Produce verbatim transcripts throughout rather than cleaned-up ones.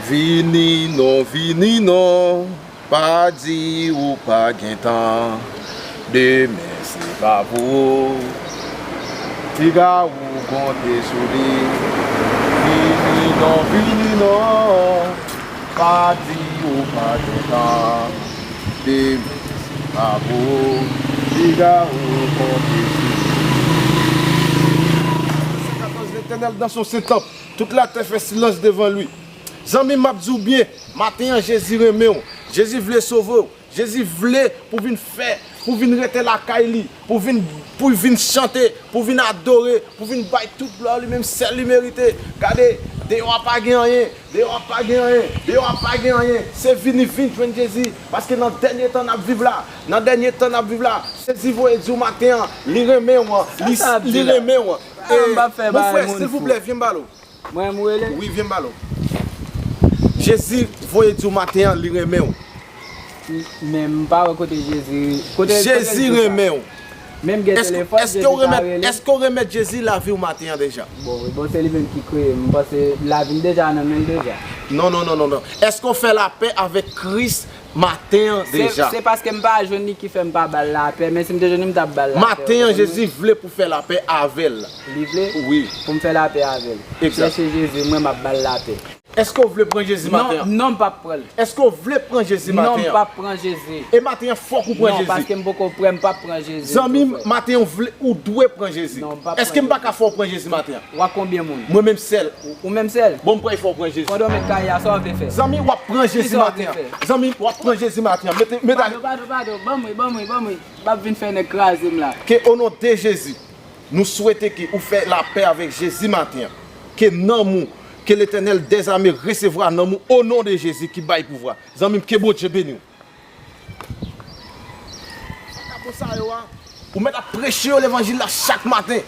Vini non, vini non, pa di ou pa gen tan. Demen se pa pou ou. Piga ou konte sou li. Vini non, vini non, pa di ou pa gen tan. Demen se pa pou ou. Piga ou konte sou li. Sèt katòz, Letènèl dans son sen tanp. Tout latè fè silans devan li. Zanmi m, m ap di w byen, maten an, Jezi renmen w. Jezi vle sove w. Jezi vle pou vin fè, pou vin rete lakay li, pou vin, pou vin chante, pou vin adore, pou vin bay tout glwa li menm sèl li merite. Gade, deyò a pa gen anyen, deyò a pa gen anyen, deyò a pa gen anyen. Se vini, vin jwenn Jezi, paske nan dènye tan n ap viv la, nan dènye tan n ap viv la, Jezi voye di w maten an, li renmen w, li, li renmen w. E, mon frè, silvouplè, vyen m pale w. Mwen, m rele? Wi, vyen m pale w. Jezi voye di w maten an, li renmen w. Men m pa wè kote Jezi, kote, kote l di sa. Jezi renmen w. Men m gen telefòn, Jezi ka rele m. Èske w remèt, èske w remèt Jezi lavi w maten an deja? Bon, bon, se li menm ki kreye m. M panse lavi m deja nan men l deja. Non, non, non, non, non. Èske w fè lapè avèk Kris maten an deja? Se, se paske m pa jwenn li ki fè m pa ba l lapè, men si m te jwenn li, m t ap ba l lapè. Maten an, Jezi vle pou w fè lapè avè l. Li vle? Wi. Pou m fè lapè avè l. Egzak. Chèche Jezi, mwen m ap ba l lapè. Èske w vle pran Jezi maten an? Non, non, m p ap pran l. Èske w vle pran Jezi maten an? Non, m p ap pran Jezi. E maten an, fòk ou pran Jezi. Non, paske m poko prè, m p ap pran Jezi. Zanmi m, maten an, w vle, ou dwe pran Jezi. Non, m p ap pran Jezi. Èske m pa ka fè w pran Jezi maten an? W ak konbyen moun? Mwen menm sèl. Ou, ou menm sèl? Bon, m pral fè w pran Jezi. Pandan w met kay la, sa w vle fè? Zanmi, w ap pran Jezi maten an. Zanmi, w ap pran Jezi maten an. Mete, mete. Padon, padon, padon. Ban mwen, ban mwen, ban mwen. M ap vin fè nèg kraze m la. Ke o non de Jezi, nou swete ke ou fè lapè avèk Jezi maten an. Ke nanm ou, ke Letènèl dèzame resevwa nanm ou o non de Jezi ki bay pouvwa. Zanmi m, ke Bondye beni w. Sa ka bon sa yo a? Ou mèt ap preche yo levanjil la chak maten.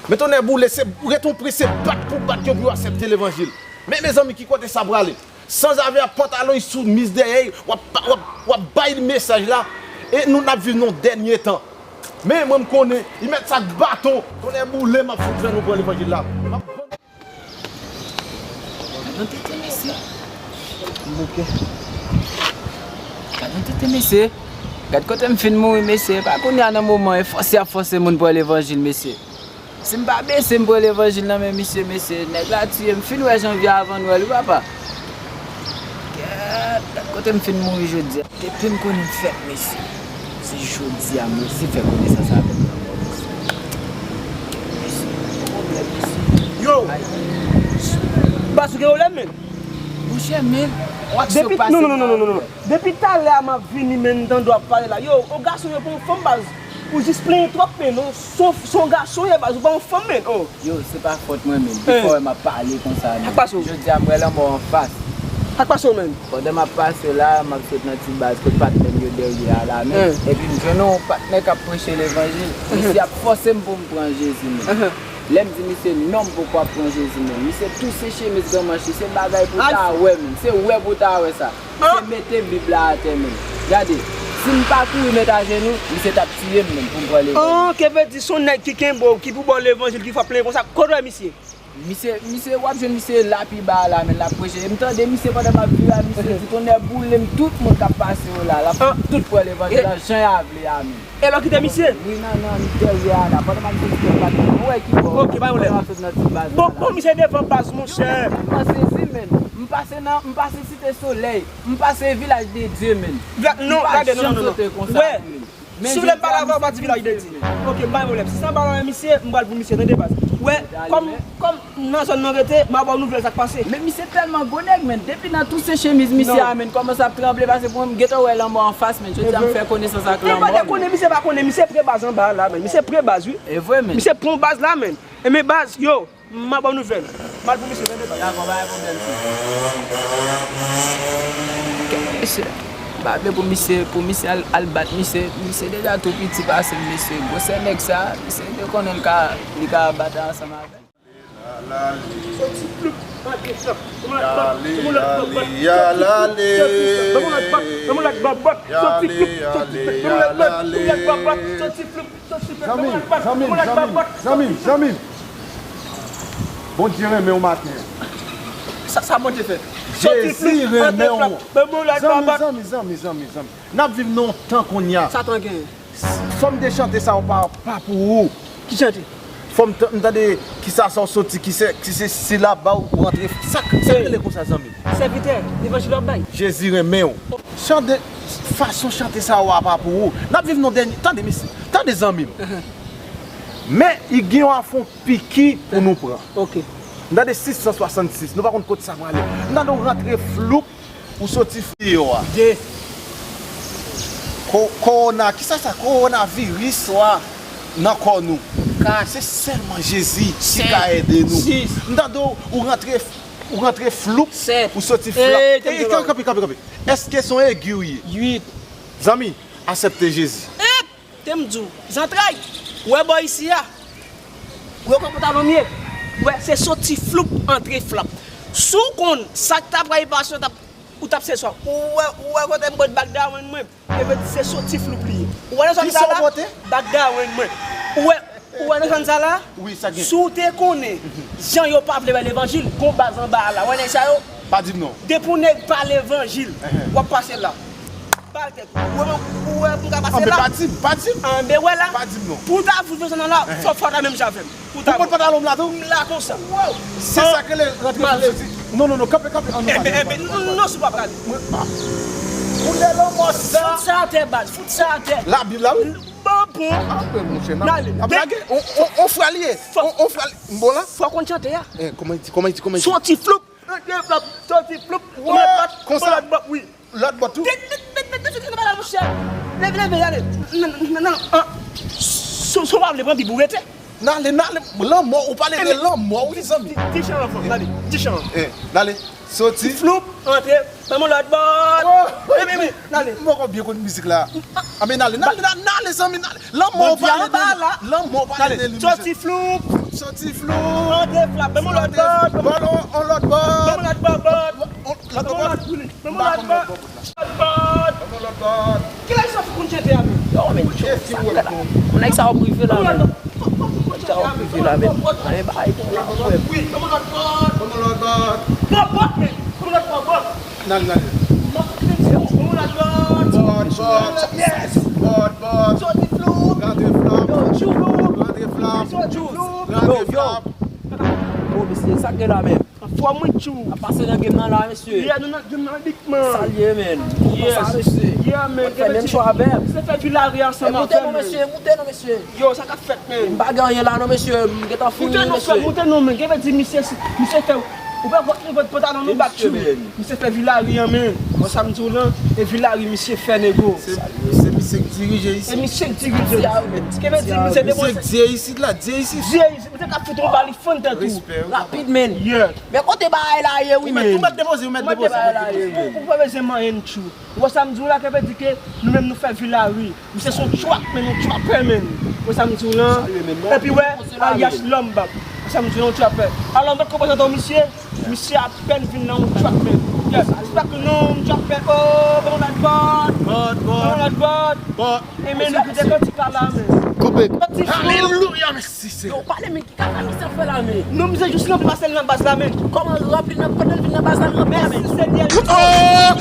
Men tonnè boule, se ret on pre, se bat pou bat yo pou yo aksepte levanjil. Men mezanmi, ki kote sa prale? Sanzave a pantalon sou mis dèyè, w ap, w ap, w ap bay mesaj la. E nou n ap viv nan dènye tan. Men mwen m konnen, li mèt sa ak baton. Tonnè boule, m ap fout fè nou pran levanjil la. M ap Gad yon tete mesye. M bouke. Gad yon tete mesye. Gad kote m fin mouri mesye. Pa kounye a nan moman e fòse y ap fòse moun pran levanjil mesye. Si m pa bese m pran levanjil nan men misye mesye. Nèg la tiye m fin wè janvye avan nwèl wi papa. Gad, gad kote m fin mouri jodi a. Depi m konnen m fèt, mesye, se jodi a m resi fè konesans avèk lanmò, mesye. Mesye, gen pwoblèm, mesye. Yo! Ay. Baz, ou gen pwoblèm, menn? Monchè, menn, w ak sa w pase nan non, non, non, non, non. Depi talè a m ap vini, menn, m tande w ap pale la. Yo, o gason yo pran fanm, baz. Ou jis plenyen twòp, menn. Ou se yon, se yon gason w ye, baz. Ou pa yon fanm, menn. Oh. Yo, se pa fòt mwen menm. Ki fè w wè m ap pale konsa menm? Sa k pase w? Jodi a m wè lanmò anfas. Sa k pase w menm? Pandan m ap pase la, m ap sot nan ti baz kot patnè m yo dèyè a la menm. Epi m jwenn yon patnè k ap preche levanjil. Misye ap fòse m pou m pran Jezi menm. Lè m di misye non, m poko ap pran Jezi menm. Misye touse chemiz gran manch li, se bagay pou ta wè menm. Se wè pou ta wè sa. Misye mete Bib la atè menm. Gade, si m pa kouri met ajenou, misye t ap tiye m menm pou m pran levanjil. An, ke vle di se yon nèg ki kenbe w, ki pou ba w levanjil, ki fè w plenyen konsa, kote w wè misye? Misye, misye, w ap jwenn misye la pi ba a la, menn, l ap preche. E m tande misye pandan m ap vire a, misye di, tonnè boule m, tout moun k ap pase yo la, l ap fè tout pran levanjil la, jan y a vle a, menn. E lè w kite misye? Wi, nan, nan, m dèyè a la. Pandan m ap soti nan patnè m, ou wè ki bò. Ok, pa pwoblèm. Pandan m ap soti nan ti baz la. Bon, bon, misye devan baz, monchè. M pa sezi, menn. M pase nan, m pase Site Solèy. M pase Vilaj de Dye, menn. Non, gade, non, non, non. M pa janm sote konsa, menn. Silvouplè, m pale avè w, pa di Vilaj de Dye. Ok, pa gen pwoblèm. Si sa pa nan men misye, m pral pou misye, tande, baz. Wè, kòm, kòm nan zòn nan rete, m a ba w nouvèl sa k pase. Men misye tèlman gwo nèg, menn. Depi nan touse chemiz misye a, menn, kòmanse ap tranble, pase pou mwen, m gentan wè lanmò anfas, menn. Jodi a m fè konesans ak lanmò, menn. E pa dekonnen, misye pa konnen, misye pre baz anba a la, menn. Misye pre baz, wi. E vre, menn. Misye pran baz la, menn. E men baz, yo, m a ba w nouvèl. M al pou misye, tande, baz. Dakò, pa gen pwoblèm, frè. Kèt, mesye. M pa vle pou misye, pou misye al, al bat misye. Misye deja tou piti pase m, mesye. Gwosè nèg sa, misye te konnen l ka, li ka batay ansanm avè l. Soti ploup, antre frap. Ban m yon lòt babòt. Soti ploup, soti ploup. Ban m yon lòt babòt. Soti ploup, soti ploup. Ban m yon lòt babòt. Soti ploup, soti ploup. Ban m yon lòt babòt. Ban m yon lòt babòt. Zanmi m, zanmi m, zanmi m, zanmi m. Bondye renmen w maten an. Sa, sa Bondye fè. Soti Jezi flou, renmen antre w. Flap. Zanmi, zanmi, zanmi, zanmi, zanmi. N ap viv nan yon tan kounye a. Sa tan gen? Fò m te chante sa yo pa, pa pou ou. Ki chante? Fò m t-, m tande ki sa sa w soti, ki se, ki se silab ba ou rantre. Sa, sa k rele konsa, zanmi? Sèvitè, levanjil w ap bay. Jezi renmen w. Chante fason chante sa yo a pa pou ou. N ap viv nan dènye, tande mesye, tande zanmi m. Men, i gen yon afon piki pou nou pran. Ok. M tande sis san swasannsis, nou pa konn kot sa prale. M tande w rantre floup, ou soti floup a. De. Ko-, kowona, kisa sa? Kowonaviris nan kò nou. Kat. Se sèlman Jezi ki ka ede nou. Sis. M tande w, ou rantre, ou rantre floup, ou soti flap. Ey, kanpe, kanpe, kanpe. Èske se yon egi w ye? Uit. Zanmi, asèpte Jezi. Te m di w, zantray, ou wè bò isi a? Ou wè kòman pantalon m ye? Ou wè, se soti floup, antre flap. Si w konn sa k ta pral pase, w t ap, ou t ap se swa. Ou wè, ou wè kote m pot bag Darwin mwen? E vle di se soti floup li ye. Ou wè nan zòn sa la? Bag Darwin mwen. Ou wè, ou wè nan zòn sa la? Wi, sa gen. Si w te konnen jan yo pa vle wè levanjil, gon baz anba a la. Wè nèg sa yo? Pa di m non. Depi w nèg pa levanjil, w ap pase la. Bal tèt ou. Ou wè, ou wè pou m ka pase la? Anben, pa di m, pa di m. Anben, wè la. Pa di m non. Pou w ta fout fè sa nan la, fò, fò w ta menm jan avè m. Pou w ta. Ou pot pantalon m la tou? M la konsa. Wow. Se sa k rele rantre pou soti. Non, non, non, kanpe, kanpe, ann nou pale. Enben, enben, non, non, si w pa prale. Mwen, ah. Koulè lanmò sa. Fout sa atè, baz, fout sa atè. Labib la, wi. Bon, bon. Ann, monchè, n ap, n ap lage. On, on, on frè li ye. On, on frè li. M bon la? Fò konn chante a. Eh, kòman l di, kòman l di, kòman l di? Soti floup. Soti floup. Konsa? Lòt bò, wi. Lòt bò tou. Met, met, met, met, met sou tèt nan bagay, monchè. Leve, leve, ale. Non, non, non, non, non. Si, si w pa vle pran Bib ou rete. N ale, n ale. Lanmò, ou pale de lanmò, wi, zanmi. Di, di chan anvan, n ale. Di chan anvan. Eh, n ale. Soti. Floup, antre. Ban m yon lòt bòt. Oh, wi, wi, wi. N ale. M poko byen konn mizik la. Anben, n ale, n ale, n ale, n ale, zanmi, n ale. Lanmò, ou pale de li. Lanmò, ou pale de li, monchè. Soti floup. Soti floup. Antre flap. Ban m yon lòt bòt. Ban m yon lòt bòt. Ban m yon lòt bòt. Lòt bòt. Ban m yon lòt bòt. Ban m yon lòt bòt. Ban m yon lòt bòt. Kilè sa foukoun chante a menm? Yo, men, yo, sa k la. Nèg sa yo prive la menm. Nèg sa yo prive la menm. Anyen bagay pou la, frè. Wi, ban m yon lòt bòt. Ban m yon lòt bòt. Bòt, bòt, men. Ban m yon lòt bòt, bòt. N ale, n ale. Ban m yon lòt bòt. Bòt, bòt. Yes. Bòt, bòt. Soti flou. Rantre flap. Yo, tchou. Rantre flap. Soti flou. Rantre flap. Yo, yo. Oh, mesye, sa k gen la menm? Anfòm wi tjou. N ap pase nan game nan la, mesye. Yeah, nou nan game nan big man. Sa l ye, man? Yes. Kòman sa, mesye? Yeah, man. Ou fè menm cho avè m? Misye fè vilari ansanm avè m, man. Moute non, mesye, moute non, mesye. Yo, sa k ap fèt, man? M pa gen anyen la non, mesye, m gentan fini, mesye. Moute non, frè, moute non, man. Gen vle di misye, misye fè, ou pa vòt li vòt pantalon nou bak tjou. Misye fè vilari an, man. Wè sa m di w lan? E vilari misye fè, nego. Se, se misye k dirije isit. E misye k dirije. Gen vle di misye depanse. Misye k dirije isit la, dirije isit. Dirije isit. Misye ka fout yon bal li fann tèt ou. Rapid, man. Yeah. Men kote bagay la ye, wi, man. Ou mèt depoze, ou mèt depoze. Ou, ou pa bezwen manyen tjou. Ou wè sa m di w la, ke vle di ke nou menm nou fè vilari. Misye se yon trap, man, yon trapè, man. Ou wè sa m di w lan? Epi wè, alyas lòm bab. Ou wè sa m di w lan, yon trapè. Alò, m pa t konprann misye. Misye apèn vin nan yon trap, man. Yes, respect nou, yon trapè. Oh, bon, lòt bòt. Bòt, bòt. Bon, lòt bòt. Bòt. E men nou kite kantik la la, man. Koupe. Kantik. Alelouya, mèsi, Senyè. Yo, pale, men. Ki kaka misye ap fè la, men? Non, misye jis ranpli Marcel nan baz la, men. Kòman ranpli nan, pandan l vin nan baz la, l ranpli la, men? Mèsi, Senyè. Oh!